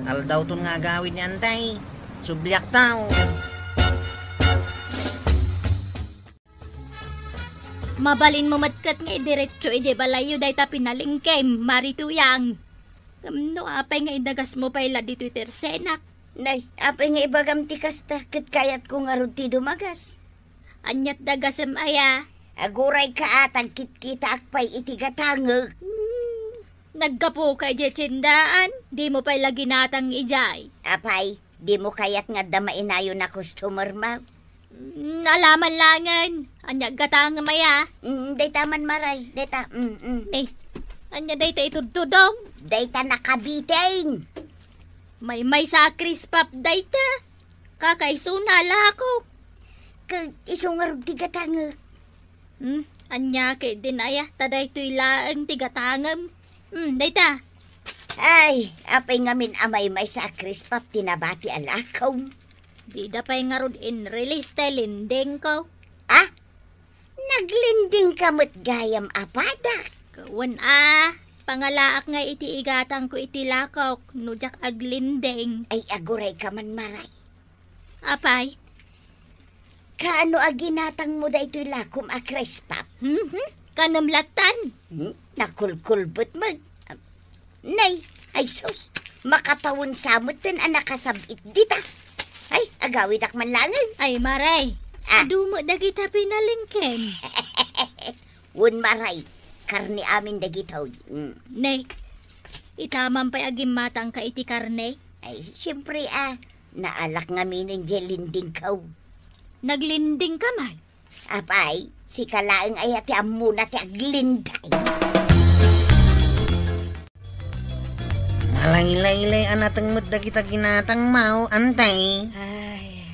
Aldawton nga agawid ni Antay. Subliakto. Mabalinmo met ket nga idiretso idiay balayyo dayta pinalengkem, Mari Tuyang. Ngem no apay nga idagasmo pay la ditoy tersenak? Nay, apay nga ibagam ti kasta, ket kayatko ngarud ti dumagas. Aniat dagasem aya? Agurayka a tagkitkitaak pay iti gatangek. Hmm, naggapuka idiay tiendaan, dimo pay la ginatang idiay. Apay, dimo kayat nga adda mainayon a customer-mo? Mm, alaman langen. Ania gatangem aya? Mm, dayta man, Maray. Dayta, mm, mm. Eh, ania dayta itudtudong? Dayta nakabiting. Maymaysa a crisp puff dayta. Kakaisuna, lakok. Ket isu ngarud ti gatangek. Hmm, ania ketdin aya, ta daytoy laeng ti gatangem. Hmm, dayta. Ay, apay ngamin a maymaysa a crisp puff ti nabati a lakom? Dida pay ngarud in-release ti lendingko. Ah? Naglendingka met gayam a padak? Wen a, pangalaak nga iti igatangko iti lakok no diak aglending. Ay, agurayka man, Maray. Apay? Kaano a ginatangmo daytoy lakom a crisp puff? Mhm. Kanem lattan. Hmm? Nakulkulbet met. Nay, ay sus, makatawen sa metten a nakasab-it dita. Ay, agawidak man langen. Ay, Maray, ah, adu met dagita pinalengkem. Wen, Maray, karne amin dagitoy. Mm. Nay, ita man pay a gimmatangka iti karne? Ay, siempre, ah, naalak ngamin diay lendingko. Naglendingka man? Apay, sika laeng aya ti ammona ti aglending. Malaylay-lay a nateng met dagita ginatangmo, Antay. Ay,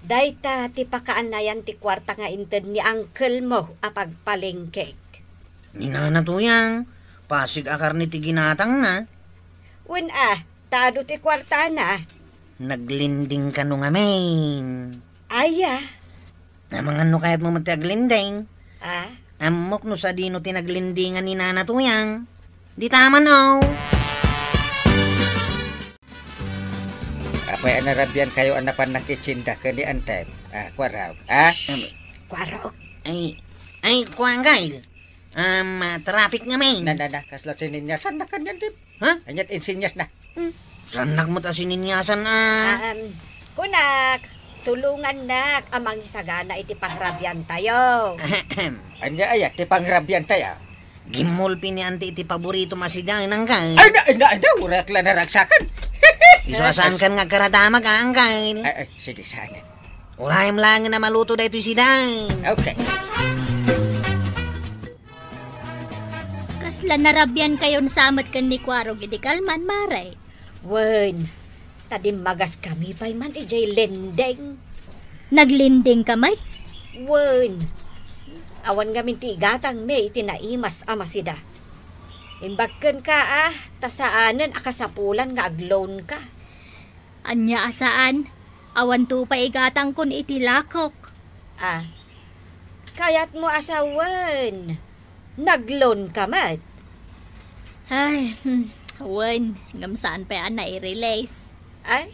dayta ti pakaanayan ti kuarta nga inted ni uncle-mo a pagpalengkek. Ni Nana Tuyang, pasig a karne ti ginatangna. Wen a, ta adu ti kuartana. Naglending kano ngamin? Aya. Amangan no kayatmo met ti aglending. Ah? Ammok no sadino ti naglendingan ni Nana Tuyang. Dita man, oh. Apay a narabiankayo a napan nakitienda ken ni Antay? Ah, Kuarog. Ah? Shh. Em. Kuarog. Ay, ay, kuan, Kyle. Um, ah, traffic ngamin. Na, na, na, kasla sininyasanna kanian, Dave. Ha? Aniat insinyasna? Hmm. Saannak met a sininyasan, ah. Um, kunak, tulongannak a mangisagana iti pangrabiantayo. Ahem. Ania aya ti pangrabiantayo? Gimmulpi ni Auntie iti paboritom a sidaen, Uncle. Ay, na, na, na, uray ak la naragsakan. Isu a saankan nga agkaradamag, ah, Uncle. Ay, ay, sige, saan. Urayem laengen a maluto daytoy sidaen. Okay. Kasla narabiankayon sa met ken ni Kuarog idi kalman, Mare? Wen, ta dimmagaskami pay man idiay lending. Naglendingka met? Wen, awan ngamin ti igatangmi iti naimas a masida. Imbag kenka, ah, ta saanen a kasapulan nga agloanka. Ania a saan? Awanto pay igatangkon iti lakok. Ah, kayatmo a sawen, nagloanka met? Ay, hmm, wen, ngem saan pay a nai-release. Ay,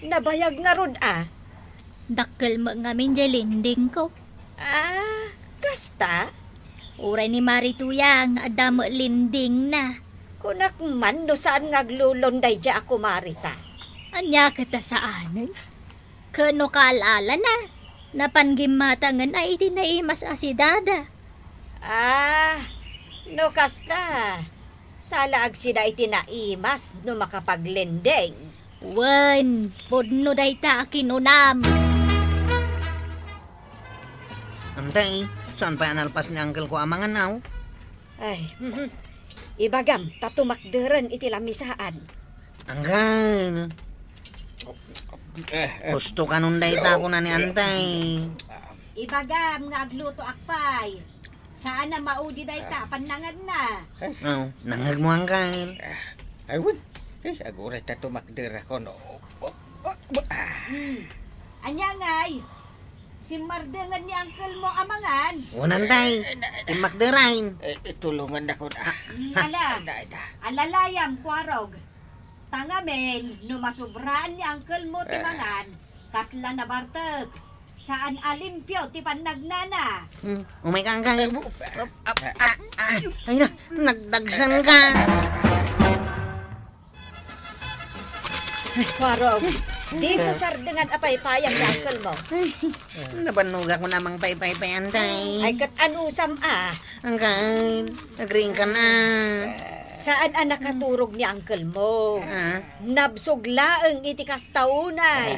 nabayag ngarud a? Dakkel met ngamin diay lendingko. Ah, kasta? Uray ni Mari Tuyang, adda met lendingna. Kunak man no saan nga aglulon daydiay a kumarita. Ania ket a saanen? Ket no kaalalana, napan gimmatangen a iti naimas a sidada. Ah, no kasta, sala agsida iti naimas no makapaglending. Wen, pudno dayta a kinunam. Antay, saan pay a nalpas ni uncle ko a mangan, aw? Ay, mhm. Ibagam, ta tumakderen iti lamisaan. Anggal. Eh, eh. Gusto kanon dayta, kuna ni Antay. Ibagam nga aglutoak pay. Saan a maudi dayta a pannanganna. Aw, nangngegmo, Anggal. Ay, wen. Eh, aguray ta tumakder ako, no? Hmm. Ania ngay? Simmardengen ni uncle mo a mangan? Wen, Antay. Eh, na-, Timmakderain. Eh, tulongan ako na. Ah, hmm, ala. Na, na. Alalayam, Kuarog. Ta ngamin, no masubraan ni uncle mo ti mangan, kasla nabartek. Saan a limpio ti pannagnana. Hmm, umay ka, Anggal. Ay, bu-, Op, op, ah, ah. Ay na, nagdagsan ka. Kuarog, dimo sardengan a paypayam ni uncle mo. Ay, nabannogak ko namang paypay pay, Antay. Ay, ket anusam a. Anggal, agriing ka na. Saan a nakaturog ni uncle mo. Ah? Nabsog laeng iti kasta unay.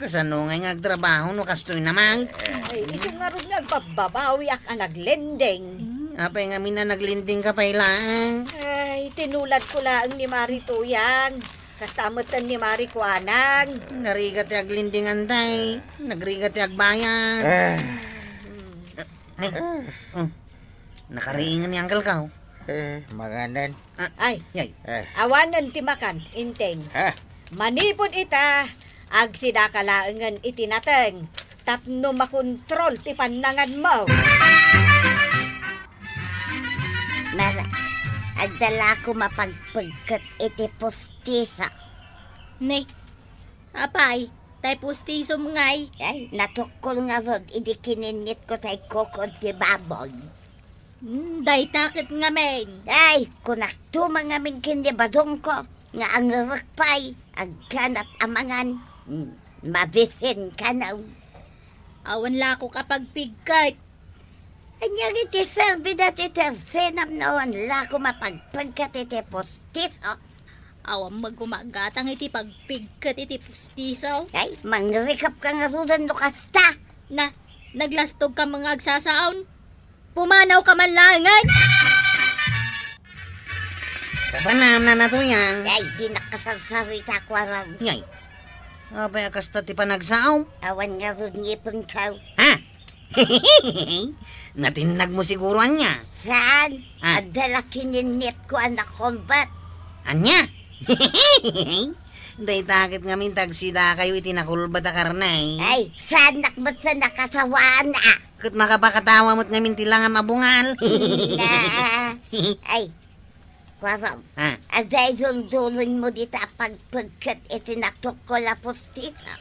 Kasano ngay nga agtrabaho no kastoy naman? Ay, isu ngarud nga agbabbabawiak a naglending. Hmm, apay ngamin a naglending ka pay laeng? Ay, tinuladko laeng ni Mari Tuyang. Kasta metten ni Mari Kuanang. Narigat ti aglending, Antay. Nagrigat ti agbayad. Ah. Hmm. Ay, oh. Nakariingen ni uncle ka, oh. Eh, manganen. Ah, ay, yay. Eh. Awanen ti makan, Inteng. Ha? Manipud ita, agsidaka laengen iti nateng tapno makontrol ti pannanganmo. Mara, adda la koma pagpegket iti pustiso. Ne, apay, tay pustisom ngay? Ay, natukkol ngarud idi kininnitko tay kukod ti baboy. Hmm, dayta ket ngamin. Ay, kunakto man ngamin ken ni badongko nga angerek pay, agganap a mangan. Hmm, mabisin ka na. Awan la ko kapagpigket. Ania iti serbi dati ti tersenam no awan la ko mapagpegket iti pustiso? Awan met ko magatang iti pagpigket iti pustiso. Ay, mangrikap ka ngaruden no kasta. Na, naglastog ka nga agsasaon. Pumanaw ka man laengen. Kapanam, Nana Tuyang. Ay, di nakasarsarita ko aram. Yay. Apay a kasta ti panagsaom? Awan ngarud ngipen ka. Ha? Natinnag mo siguro ania? Saan? Ah. Adda la kininnit ko a nakulbat. Ania? Dayta ket ngamin tagsida kayo iti nakulbat a karne. Ay, saanak met sa nakasawaan, ah. Ket makapakatawa met ngamin ti langam a bungal. Na. Ay, Kuarog. Ah. Adda iduldulonmo dita a pagpegket iti natukkol a pustiso?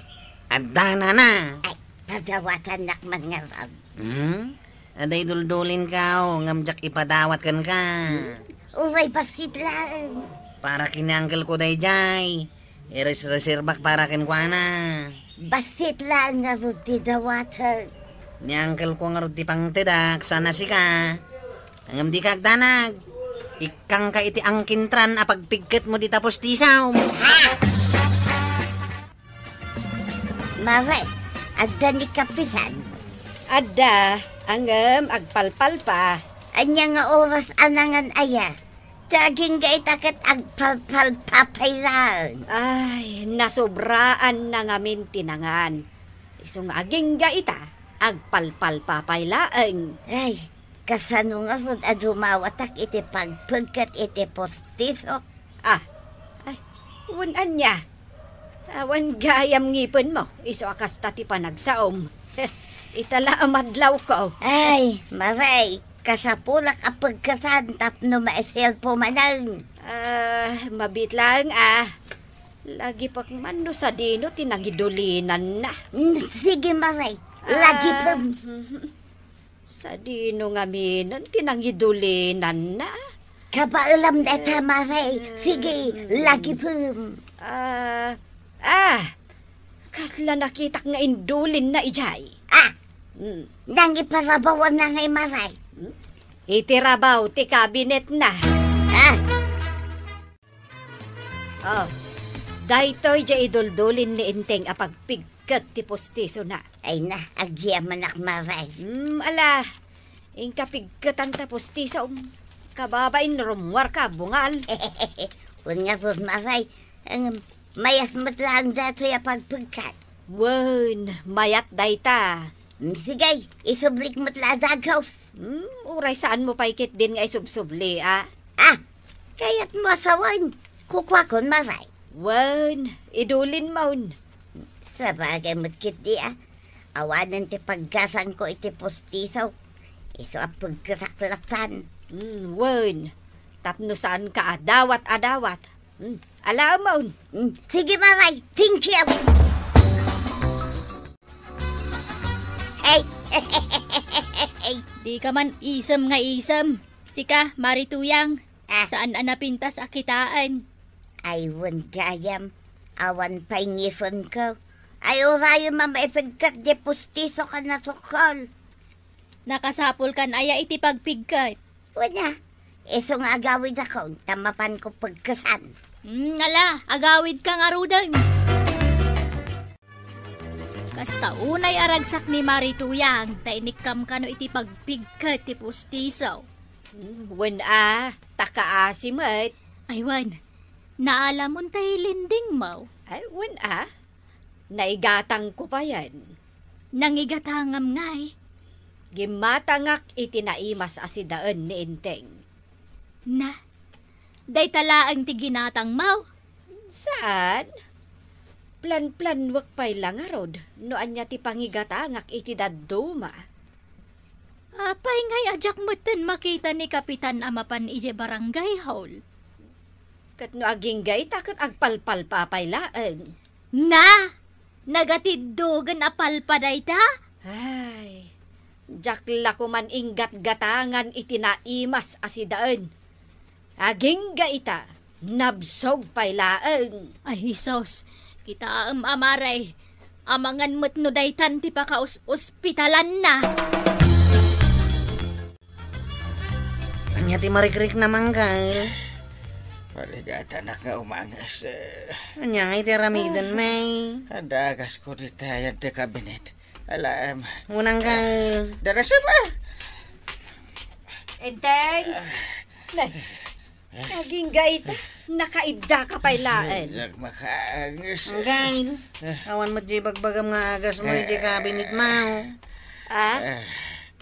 Adda, Nana. Ay, padawatannak man ngarud. Hmm? Adda iduldulin ka, oh, ngem diak ipadawat kenka. Hmm? Uray bassit laeng. Para ken ni uncle ko daydiay. Iresreserbak para kenkuana. Bassit laeng ngarud ti dawatek. Ni uncle ko ngarud ti pangtedak, saan a sika. Ngem dika agdanag. Ikkangka iti angkintran a pagpigketmo dita pustisom. Mare, adda ni kapisan? Adda, ngem agpalpalpa. Ania nga oras a nangan aya? Ta agingga ita ket agpalpalpa pay laeng. Ay, nasobraan na ngamin ti nangan. Isu nga agingga ita, agpalpalpa pay laeng. Ay, kasano ngarud a dumawatak iti pagpegket iti pustiso? Ah, ay, wen ania? Awan gayam ngipenmo, isu a kasta ti panagsaom. Ita la a madlawko. Ay, Mare, kasapulak a pegketan tapno maiselpo manen. Ah, mabiit laeng, ah. Lagipek man no sadino ti nangidulinanna. Mm, sige, Mare. Ah. Lagipem. Mhm. Sadino ngaminen ti nangidulinanna? Kabaelam dayta, Mare. Sige, lagipem. Ah, ah, kasla nakitak nga indulinna idiay. Ah, Mm. Nangiparabawanna ngay, Mare. Iti rabaw ti kabinetna. Ah. Oh, daytoy diay iduldulin ni Enteng a pagpigket ti pustisona. Ay na, agyamanak, Mare. Hmm, ala, inka pigketan ta pustisom. Kababain rummuarka, bungal. Wen ngarud, Mare. Em, mayat met laeng daytoy a pagpigket. Wen, mayat dayta. Hmm, sige, isublik met la a dagus. Hmm, uray saanmo pay ketdin nga isubsubli, a? Ah, kayatmo a sawen, kukuakon, Mare. Wen, idulinmon. Sabagay met ketdi, a. Awanen ti paggasangko iti pustiso. Isu a pigketak lattan. Hmm, wen, tapno saanka a dawat a dawat. Hmm, alaemon. Hmm, sige, Mare. Thank you. Hey. Dika man isem nga isem. Sika, Mare Tuyang. Ah. Saan a napintas a kitaen? Ay, wen gayam. Awan pay ngisenko. Ay, urayem a maipigket diay pustiso ken a sukkol. Nakasapulkan aya iti pagpigket? Wen a, isu nga agawidakon ta mapanko pigkesan. Hmm, ala, agawidka ngaruden. Kasta unay a ragsak ni Mare Tuyang ta inikkam kano iti pagpigket ti pustiso. Hmm, wen a, ta kaasi met. Ay, wen, naalamon tay lendingmo? Ay, wen a, naigatangko payen. Nangigatangam ngay? Gimmatangak iti naimas a sidaen ni Enteng. Na, dayta laeng ti ginatangmo? Saan? Planplanuek pay la ngarud no ania ti pangigatangak iti dadduma. Apay ngay a diak metten makita ni Kapitan a mapan idiay barangay hall? Ket no agingga ita ket agpalpalpa pay laeng. Na! Nagatiddogen a palpa dayta? Ay, diak la koman inggatgatangan iti naimas a sidaen. Agingga ita, nabsog pay laeng. Ay, Jesus, kitaem a, Mare, amangan met no daytan ti pakaus-ospitalanna. Ania ti marikriknam, Angkel? Parigatanak nga umanges, eh. Ania ngay ti aramiden, May? Adda agasko ditayan ti kabinet. Ala, em. Unang kal. Darasem, ah. Enteng. Ah. Nay, naging gayta. Nakaidda ka pay laeng. Diak makaanges. Angkel, awan met diay bagbagam nga agasmo iti kabinetmo. Ah? Ah.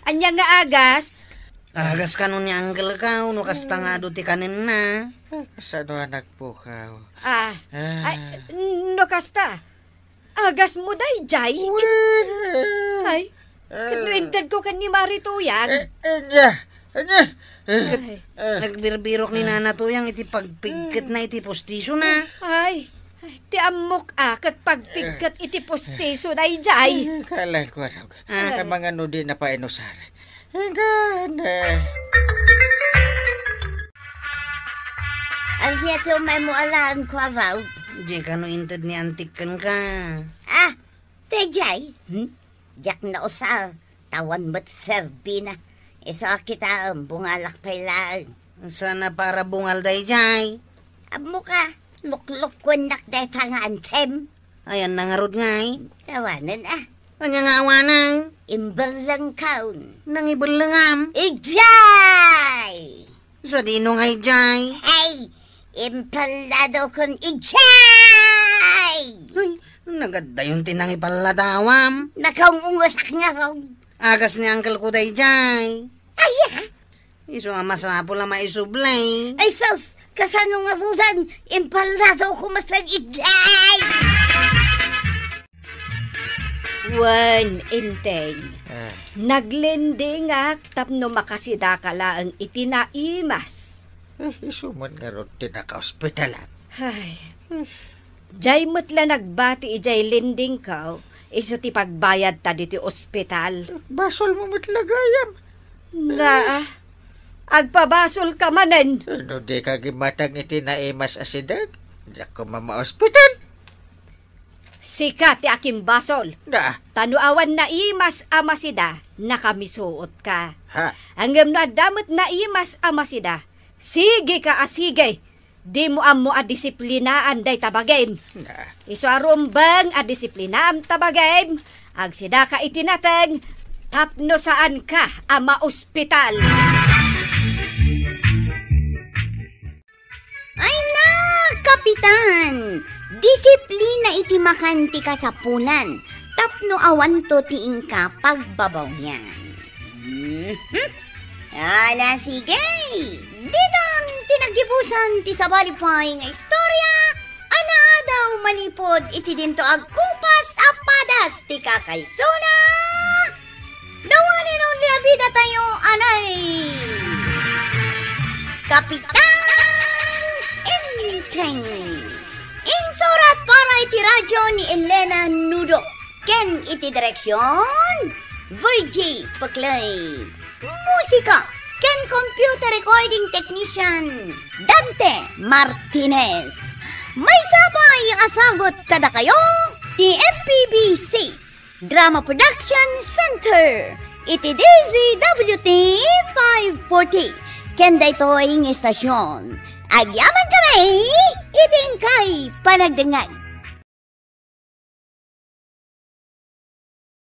Ania nga agas? Agas kano ni Angkel ka, no kasta nga adu ti kanenna. Ah, kasano a nagpukaw? Ah. Ah. Ay, no kasta. Agasmo daydiay? Wen. Ay, ket no intedko ken ni Mari Tuyang? Eh, ania? Ania? Ket nagbirbirok ni Nana Tuyang iti pagpigketna iti pustisona. Ay, ay, ti ammok a ket pagpigket iti pustiso daydiay. Eh, kalan ko, ano, ah, amangan no dina pay inusar. Inggana. Ania ti umaymo alaen, Kuarog? Diay kano inted ni Antik kenka? Ah, daydiay? Hmm? Diak nausar, ta awan met serbina. Isu a kitaem, bungalak pay laeng. Saan a para bungal daydiay? Ammok a, luklukkuennak dayta nga antem. Ayanna ngarud ngay? Awanen a. Ania nga awanen? Imbellengkon. Nangibellengam? Idiay! Sadino ngay diay? Ay, impalladokon idiay! Uy, nagaddayon ti nangipalladoam. Nakaung-ungesak ngarud. Agas ni angkelko daydiay. Aya? Isu a masapul a maisubli. Ay sus! Kasano ngaruden? Impalladokon met idiay! Wen, Enteng. Ah. Naglendingak tapno makasidaka laeng iti naimas. Eh, isu met ngarud ti nakaospitalan. Ay. Eh. Diay met la nagbati idiay lendingko, Isu ti pagbayadta ditoy ospital. Basolmo met la gayam. Na, agpabasolka manen. No dika gimatang iti naimas a sideg, diak koma maospital. Sika ti akimbasol. Na. Ta no awan naimas a masida, nakamisuotka. Ha? Ngem no adda met naimas a masida, sigika a sige. Dimo ammo a disiplinaan dayta bagim. Na. Isu a rumbeng a disiplinaam ta bagim, agsidaka iti nateng tapno saanka a maospital. Ay na, Kapitan! Disiplina iti makan ti kasapulan tapno awanto ti inka pagbabawian. Mhm. Ala, sige! Ditan ti naggibusan ti sabali pay nga istorya a naadaw manipud iti dinto agkupas a padas ti kakaisuna. The one and only a bidatayo, anay! Kapitan Enteng. Insurat para iti radyo ni Elena Nudo. Ken iti direksyon, Virgie Peclay. Musika ken computer recording technician, Dante Martinez. Maysa pay a sagut kadakayo ti M P B C Drama Production Center iti D Z W T five forty. Ken daytoy nga istasyon, agyaman kami iti inkay panagdengngeg.